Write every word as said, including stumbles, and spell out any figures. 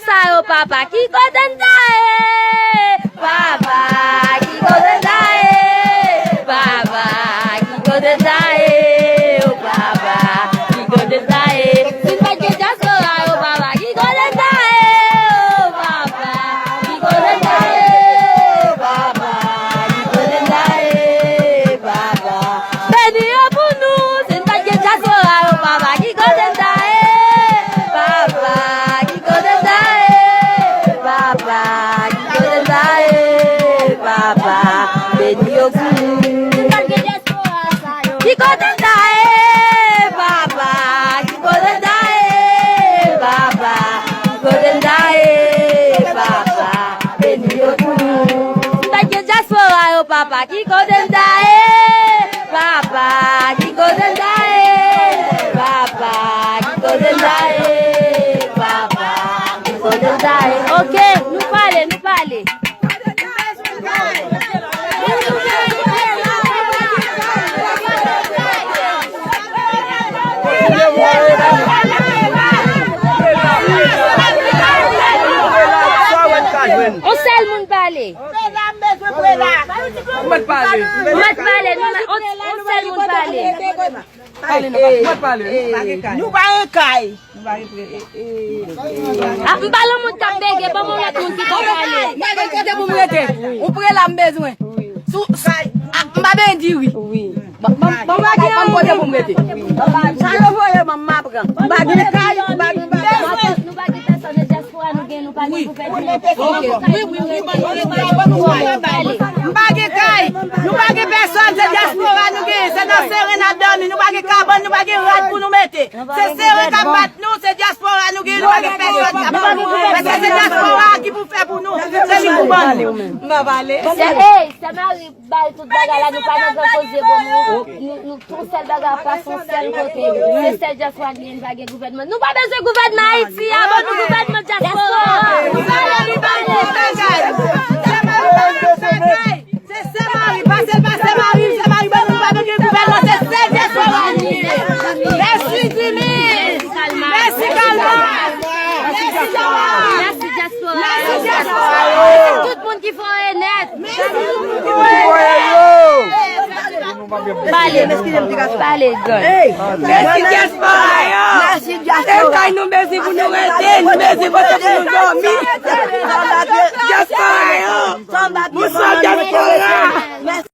Sa yo papa, ki kote n ta ye? Papa, ki kote n ta ye? Papa, ki kote n ta ye? O papa, ki kote n ta ye? Si n pa t gen dyaspora yo papa, ki kote n ta ye? O papa, ki kote n ta ye? Papa, ki kote n ta ye? Papa, beni yo pou nou, si n pa t gen dyaspora yo papa, ki kote n ta ye? Papa, ki kote n ta ye? Papa, ki kote n ta ye? Papa, beni yo pou nou. Ki kote n ta ye? Papa, ki kote n ta ye? Papa, ki kote n ta ye? Papa, beni yo pou nou. Si n pa t gen dyaspora yo papa, ki kote n ta ye? Papa, ki kote n ta ye? Papa, ki kote n ta ye? Papa, ki kote n ta ye? Ok, nou pale, nou pale. On sèl moun pale. Mwen pale. Mwen pale, nou, on, on sèl moun pale. Pale, nou pa, mwen pale. Nou pa gen kay. Nou pa gen kay. Nou pa gen pre-, e, e, e. Ah, m pa nan moun k ap bege, ban m yon lòt moun ki ka pale. M pa gen kote pou m rete. Yon prela m bezwen. Sou, sou, ah, m pa benyen diri. Ban, ban, ban m kote pou m rete. Sa yo voye ban m, m a pran. M pa gen kay, m pa gen bagay. Nou pa gen pèsòn nan dyaspora, nou gen, nou pa gen gouvènman. Ok. Wi, wi, wi, ban nou, ban nou, ban nou, ban nou. M pa gen kay, nou pa gen pèsòn, se dyaspora nou gen, se nan seren n ap dòmi, nou pa gen kabann, nou pa gen rad pou nou mete. Se seren k ap bat nou, se dyaspora nou gen, nou pa gen pèsòn k ap ban nou. Paske se dyaspora a ki pou fè pou nou, se li pou ban nou. M pa pale. Se, ey, se mari. Bay tout bagay la, nou pa nan gran koze bon moun. Nou, nou, tout sèl bagay ap pase yon sèl kote. Se sèl dyaspora ki gen, pa gen gouvènman. Nou pa bezwen gouvènman Ayiti a, ban nou gouvènman dyaspora. Se sè mari, pase l pa sè mari, sè mari ban nou, nou pa bezwen gouvènman, se sèl dyaspora nou gen. Mèsi Jimmy. Mèsi Kalma. Mèsi Joa. Mèsi dyaspora. Mèsi dyaspora. Mèsi tout moun ki fè nèt. Pale, pale, John. Mèsi dyaspora yo. Se kay nou bezwen pou nou rete, nou bezwen kote pou nou dòmi. Dyaspora yo. Bonswa dyaspora.